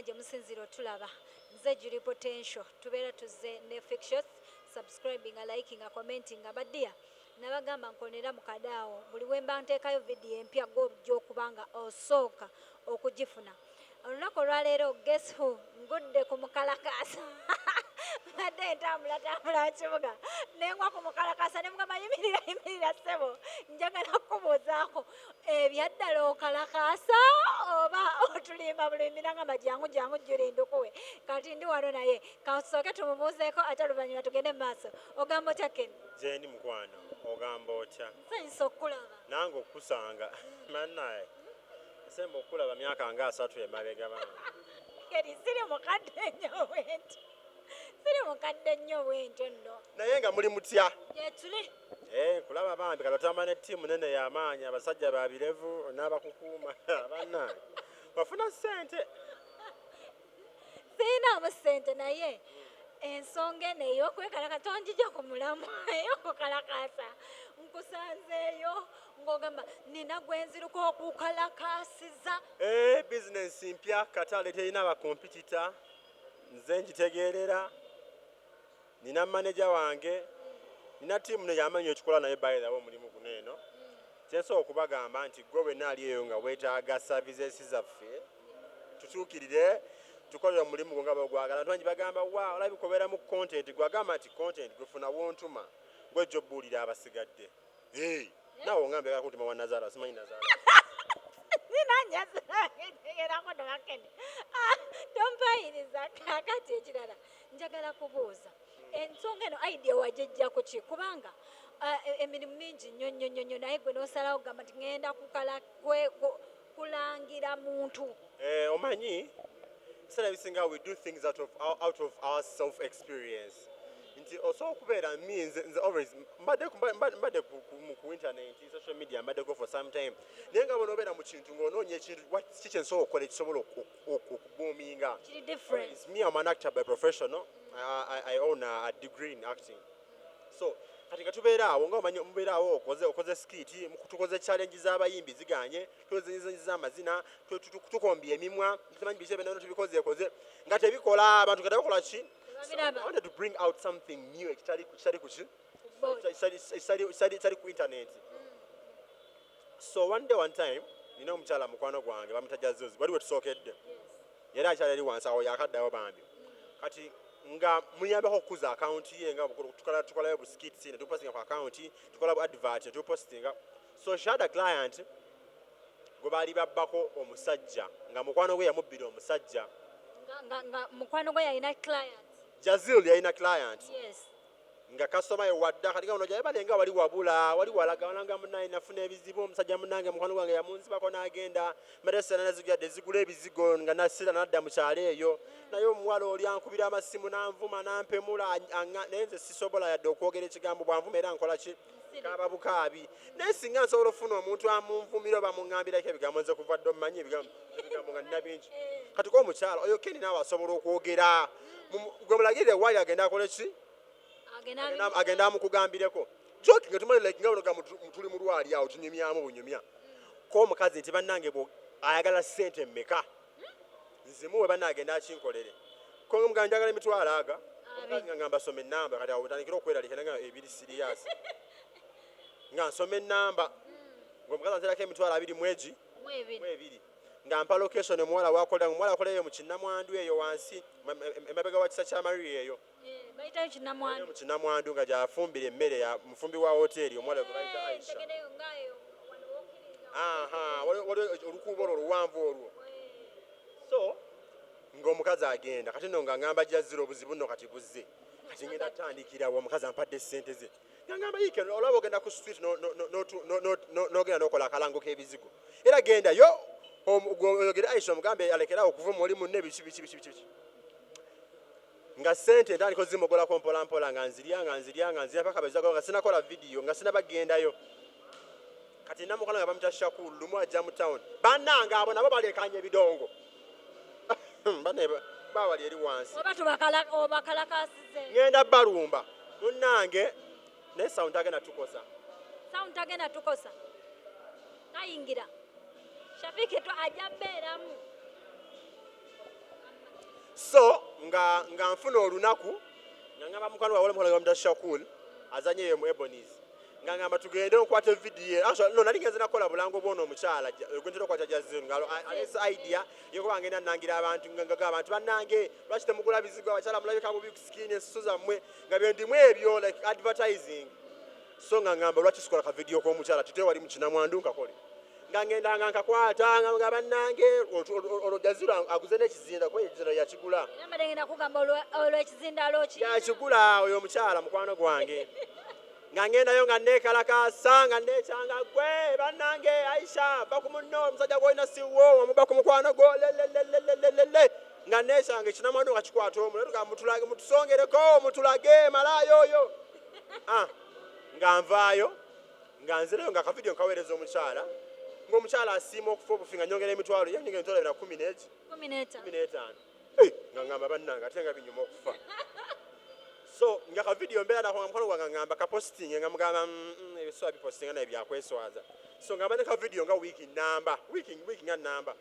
Yonna gye musinziira otulaba, nze Julie Potential. Tubeera tuzze ne fictions. Subscribinga, likinga, commentinga. Baddiya nabagamba nkonera mu kadaawo buli wemba nteekayo vidiyo empya, gojja okuba nga osooka okugifuna. Olunaku olwaleero, guess who ngudde ku mukalakasa. Mbadde ntambulatambula mu kibuga, nengwa ku mukalakasa, ne mugamba, "Yimirira, yimirira ssebo, njagala kukubuuzaako, ebyaddala okalakasa oba otulimba bulimi?" Nagamba, "Jangu, jangu julindukuwe." Kati ndi wano naye, kasooke tumubuuzeeko, ate oluvannyuma tugende mu maaso. Ogamba otya, Ken? Gyendi mukwano, ogamba otya? Nsanyusa okukulaba. Nange okukusanga mannaye, esemba okulaba myaka nga 30 emabega bange. Keri siri mukadde nnyo bwentyo, siri mukadde nnyo bwentyo nno. Naye nga muli mutya? Gyetuli. Eh, kulaba bambi kati otamba ne ttiimu nene y'amaanyi, abasajja ba birevu n'abakukuuma. Bannange, wafuna ssente? Sirinaamu ssente, naye ensonga eno ey'okwekalaka tonjija ku mulamu. Ey'okukalakasa, nkusanzeeyo ng'ogamba nina gwe nziruka okukalakasiza. Eh, bizinensi mpya, katale terina ba competitor, nze ngitegeerera. Nina maneja wange, nina ttiimu ne yamanyi ekikola. Naye by the way, omulimu guno eno kyensobola okubagamba nti gwe wenna ali eyo nga weetaaga services zaffe, tutuukirire, tukolere omulimu gwo nga bwegwagala. Abantu bangi bagamba, "Wa olabika obeera mu content." Gwagamba nti content gwefuna wontuma, gwejja obbuulira abasigadde. Hey, naawe ongambe oyagala kuntuma wa nazaala, simanyi nazaala. Ninanyagerako nobakene, tompayiriza. Kakati ekirala njagala kubuuza, ensonga eno idea wagijja ku ki? Kubanga emirimu mingi nnyo nnyo nnyo nnyo, naye gwe n'osalawo kugamba nti ŋŋenda kukala kulangira muntu. Eh, omanyi ebiseera ebisinga we do things out of our self experience, nti osobola okubeera me, nze always mbadde ku internet, social media, mbaddeko for some time, naye nga bw'onobeera mu kintu ng'onoonya ekintu ki kyensobola okukola ekisobola okubuuminga. Kiri different. Me, I'm an actor by professional. I own a degree in acting. So kati nga tubeera awo, nga omanyi mubeera awo okoze skit, tukoze challenge z'abayimbi ziganye, tukoze z'amazina, tukombye emimwa, tumanyi biki ebyo tubikozeekoze nga tebikola, abantu nga tebakola ki. So, Tebabiraba. I wanted to bring out something new ekitali ku ki Board. ekitali ku internet. So one day, one time, nina omukyala mukwano gwange bamuyita Jazozi, wali wetusookedde, era akyali eri wansi awo, yakaddayo bambi. Kati nga muyambako okukuza akawunti ye, nga tukolayo bu skits ne tupostinga ku akawunti, tukola bu advert ne tupostinga. So she had a client gwe baali babbako omusajja, nga mukwano gwe yamubbira omusajja. Nga mukwano gwe yalina client? Jazil yalina client. Yes. Nga kasitoma ye wadda kati nga ono gyabale nga wali wabula wali walaga walanga, "Munaye, nafuna ebizibu, omusajja munange mukwano gwange yamunzibako n'agenda maresera nazigadde zigula ebizigo nga nasira nadda mu kyalo eyo, naye omuwala oli ankubira amasimu n'anvuma n'ampemula, naye nze sisobola yadde okwogera ekigambo. Bwanvuma era nkola ki? Kaaba bukaabi. Naye singa nsobola okufuna omuntu amunvumira oba muŋŋambirako ebigambo, nze kuva dde omumanyi ebigambo nga nina bingi." Kati ko omukyala oyo Keni naawe asobola okwogera. Gwe mulagirire waali agenda akole ki? Agenda. Agenda amukugambireko joke nga tumali like nga buno tuli mu lwali awo tunyumyamu bunyumya. Ko omukazi nti, "Bannange, ayagala ssente mmeka? Nzimuwe banne agenda akinkolere." Ko nga njagala emitwalo aga. Omukazi nga ngamba, "Soma ennamba." Kati awo ntandikira okweraliikira nga ebiri serious, nga nsoma ennamba, ng'omukazi anterako 220 egi Mu ebiri. Mu ebiri, nga mpa location omuwala wakolera. Omuwala akolera eyo mu Kinnamwandu eyo wansi, emabega wa Kisa kya Maria eyo. Eh, bayitayo Kinnamwandu. Mu Kinnamwandu, nga gyafumbira emmere ya mufumbi wa hoteri, omuwala gwe bayita Eh, Aisha. ntegereyo ngaayo wano wokkirira. Aha, waliwo olukuubo olwo oluwanvu olwo. Eh, so ng'omukazi agenda, kati nno nga ngamba Jazira, "Obuzibu nno kati buzze, kati ngenda tutandikirawo. Omukazi ampadde essente ze." Nga ngamba, "Yiike, olaba ogenda ku street n'ogenda n'okola akalango k'ebizigo, era gendayo oyogere Aisha, omugambe alekerawo okuvuma oli munne, biki biki biki biki biki." Nga sente ntandika ozimogolako mpola mpola, nga nzirya, nga nzirya, nga nzirya, paka bezago nga sinakola vidiyo, nga sinabagendayo. Kati namukola nga bamuta Shakulu, lumu ajja mu town, bannange abo nabo balekanya ebidongo. Banne bawali eri wansi. Oba obakalakasize. Ŋŋenda balumba munnange, naye sound tagenda tukosa. Sound tagenda tukosa, tayingira. Shafiki to ajja beeramu. So nga nfuna olunaku nga ngamba mukwano wawe, mukwano gwa Shakul azanye eyo mu Ebonies, nga ngamba tugende nkwate video. Actually, no, nali ngenze nakola bulango bwono omukyala gwentera okwata Jazil, nga alese idea yokuba ngenda nangira abantu, nga ngaga abantu bannange, lwaki temugula bizigo, abakyala mulabika bubi ku skin, ensusu zammwe, nga byendimu ebyo, like advertising. So nga ngamba lwaki sikola ka video k'omukyala tite wali mu kinamwandu, nkakole nga ngenda nga nkakwata nga bannange, olwo Jazil aguze n'ekizinda, kuba ekizinda yakigula. Era mbadde ngenda kugamba olw'ekizindaalo ki? Yakigula oyo omukyala mukwano gwange, nga ngendayo nga neekalakaasa, nga neekyanga, gwe bannange, Aisha, va ku munno, omusajja gwolina siwo, omuba ku mukwano gwo, lelelelelelele, nga neekyanga ekinamwandu nga kikwata omu nga mutulage, mutusongereko, mutulage malaayo oyo. Ah, nga nvaayo nga nzireyo nga akavidiyo nkaweereza omukyala, ng'omukyala asiima okufa obufi, nga nyongera emitwalo, yanyongera emitwalo bina kumi n'eki 15. 15. Eh, nga ngamba bannange, ate nga binyuma okufa. So nga kavidiyo mbeera nako nga mukwano gwange ngamba kapositinge, nga mugamba, "Ebiswa bipositinga naye byakweswaza." So ngamba ne kavidiyo nga wiiki namba, wiiki nga namba.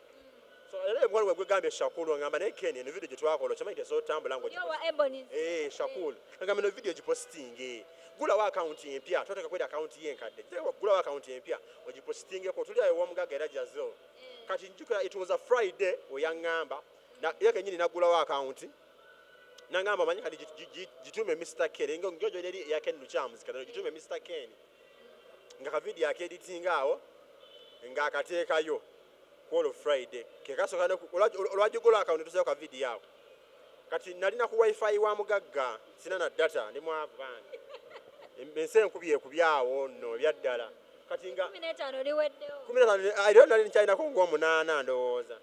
So era mukwano gwe gwegambye Shakulu ngamba, naye Ken, eno video gye twakola okimanyi tesootambula ngo Yo wa Ebonies. Eh, Shakul ngamba eno video gipositinge, gulawo akawunti empya, toteeka kweri akawunti yenkadde, gulawo akawunti empya ogipositingeko, tuli ayo w'omugagga era Jazil. Kati njukira it was a Friday weyaŋŋamba ye kenyini naggulawo akawunti, nangamba manyi kati gitume Mr Ken, ng'ojo eri eya Ken Lukyamuzi, kati gitume Mr Ken, nga kavidiyo akeditinga awo ng'akateekayo ku olwo Friday kekasooka olwagigula akawunti tusayo kavidiyo ako. Kati nalina ku wifi wa mugagga, sina na data, ndi mwavu bange, ensi enkubi ekubyawo nno ebyaddala. Kati nga 15 liweddewo. 15 era nali nkyalinako ng'omunaana ndowooza.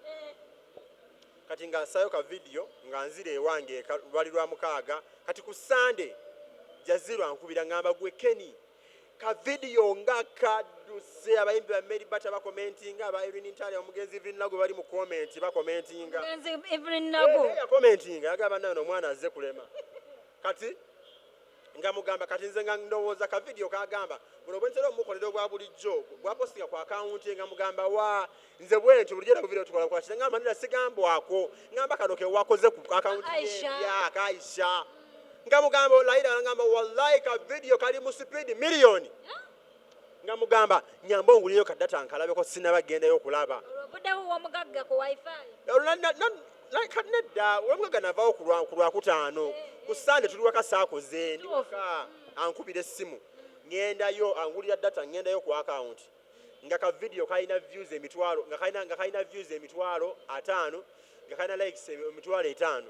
Kati nga sayo ka vidiyo nga nzira ewange eka, lwali lwa mukaaga. Kati ku Sande Jazirwa ankubira, ngamba gwe Keni, ka vidiyo nga kadduse, abayimbi ba Mary Bata bakomentinga, aba Irene Ntale, omugenzi Evelyn Lago bali mu comment bakomentinga. Mugenzi Evelyn Nago. Eh, yakomentinga, yagamba nayo omwana azze kulema. Kati nga mugamba, kati nze nga ndowooza ka vidiyo kagamba buno bwentera omukolera obwa bulijjo bwapostinga ku akawunti, nga mugamba wa nze bwentyo bulijjo era buvidiyo tukola kwakira, ngamba nira sigambwako, ngamba kano ke wakoze ku akawunti Aisha. y'empya ka Aisha, nga mugamba layira, ngamba wallahi ka vidiyo kali mu speed miliyoni, nga mugamba nyamba onguliyo ka data nkalabeko, sinaba gendayo okulaba. Olwo obuddewo w'omugagga ku wifi. Nedda, olwomugagga navaawo ku lwakutaano, ku Sande tuli waka, saakoze, ndi waka, ankubira essimu, ŋŋendayo, angulira data, ŋŋendayo ku akawunti nga ka vidiyo kalina views emitwalo, nga kalina views 50,000, nga kalina likes 50,000,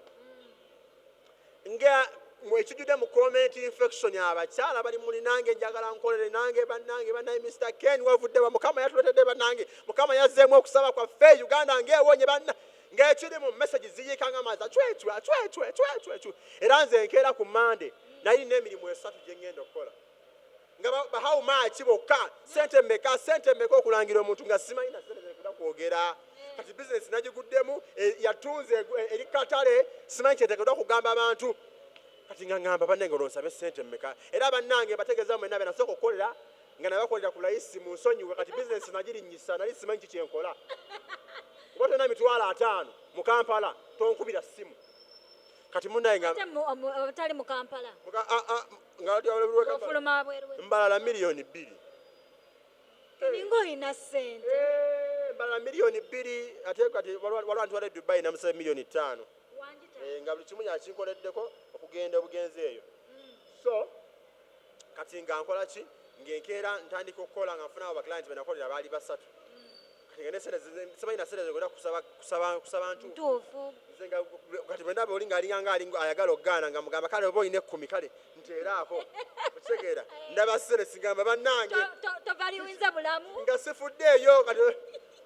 nga ekijjudde mu comment section abakyala bali muli nange njagala nkolere nange bannange, bannaye Mr Ken wavudde wa, Mukama yatuletedde, bannange Mukama yazzeemu okusaba kwaffe, Uganda ng'ewonye banna, ng'ekiri mu message ziyiika nga mazzi cwecwe cwecwe cwecwe cwe. Era nze nkeera ku Mande nali nina emirimu esatu gye ŋŋenda okukola, nga how much bokka, sente mmeka, sente mmeka okulangira omuntu, nga simanyi na sente zekuda kwogera. Kati bizinesi nagiguddemu, yatunze eri katale, simanyi kyeteekeddwa kugamba abantu. Kati nga ŋŋamba bannange, olwo nsabe sente mmeka? Era bannange bategeeza mwenna be nasooka okukolera nga nabakolera ku layisi, mu nsonyiwe. Kati bizinesi nagirinyisa, nali simanyi ki kyenkola. Oba tolina 50,000 mu Kampala, tonkubira ssimu. Kati munnaye nga Ate otali mu Kampala? Nga Ofuluma wabweru mbalala 2 miliyoni. Ninga olina ssente. Eh, mbalala 2 miliyoni. Ate kati waliwo antwala e Dubai, namusaba 5 miliyoni. Wangita. Eh, nga buli kimu yakinkoleddeko okugenda obugenzi eyo. So kati nga nkola ki? Ng'enkeera ntandika okukola, nga nfunawo baclient benakolera baali basatu. Kati nga nesente simanyi na sente zegenda kusaba ntuufu. Ntuufu. Nze nga kati bwe ndaba oli ng'alinga nga ayagala okugaana, nga mugamba kale oba olina 10, kale nteeraako, okitegeera? Ndaba sente sigamba bannange. Tovaliwinze bulamu. Nga sifuddeeyo. Kati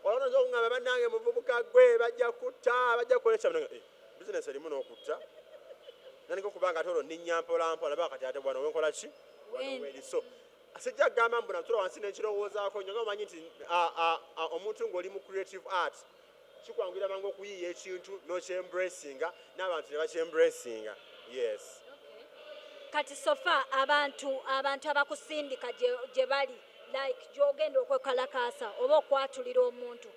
olwonoza okuŋŋamba bannange, muvubuka gwe bajja kutta, bajja kukola ekya bizinesi erimu n'okutta. Nandika okuba nga ate olwo nninnya mpola mpola baka kati ate wano wenkola ki? Wano weeri. So sijja kugamba mbu natula wansi nenkirowoozaako nnyo, nga omanyi nti omuntu ng'oli mu creative art kikwanguyira mangu okuyiiya ekintu n'okyembracinga n'abantu ne bakyembracinga, yes. Kati so far abantu abakusindika gye bali, like gy'ogenda okwekalakaasa oba okwatulira omuntu,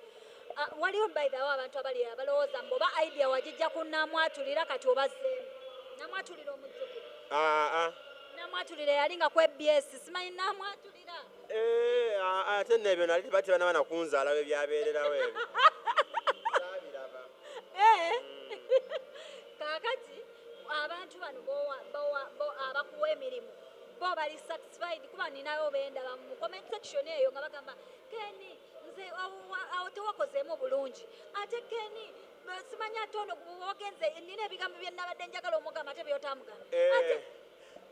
Ah, waliwo by the way abantu abali abalowooza mbu oba idea wagijja ku namwatulira, kati obazzeemu namwatulira omujjukira? Aa. Namwatulira yali nga ku ABS, simanyi namwatulira. Eh, ate nno ebyo nali bati bana bana kunzaala we byabeererawo ebyo. Saabiraba. Eh. Kaakati abantu bano abakuwa emirimu bo bali satisfied? Kuba ninayo bendaba mu comment section eyo nga bagamba, "Keni, nze awo tewakozeemu bulungi, ate Keni simanyi, ate ono wagenze, nina ebigambo bye nabadde njagala omugamba ate byotamugamba." Ate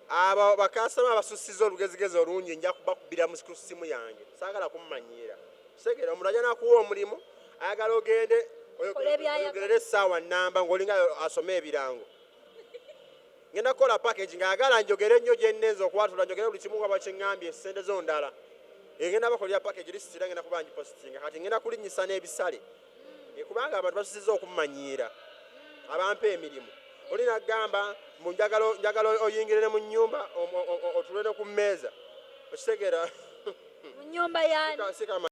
Abo bakasitoma abasussiza olugezigezi olungi, nja kubakubira ku ssimu yange, saagala kummanyiira. Segera omuntu ajja nakuwa omulimu, ayagala ogende Kole by'ayagala. Oyogerere essaawa nnamba ng'olinga asoma ebirango. Ngenda kukola package ng'ayagala njogere nnyo gye nnenza okwatula, njogere buli kimu nga bwakiŋŋambye, essente zo ndala. Ngenda bakolera package list era ngenda kuba ngipositinga. Kati ngenda kulinnyisa n'ebisale. Kubanga abantu basusiza okummanyiira abampa emirimu. Oli nagamba mbu njagala oyingire ne mu nnyumba, otuule ne ku mmeeza, okitegeera? Mu nnyumba yani? Sikama.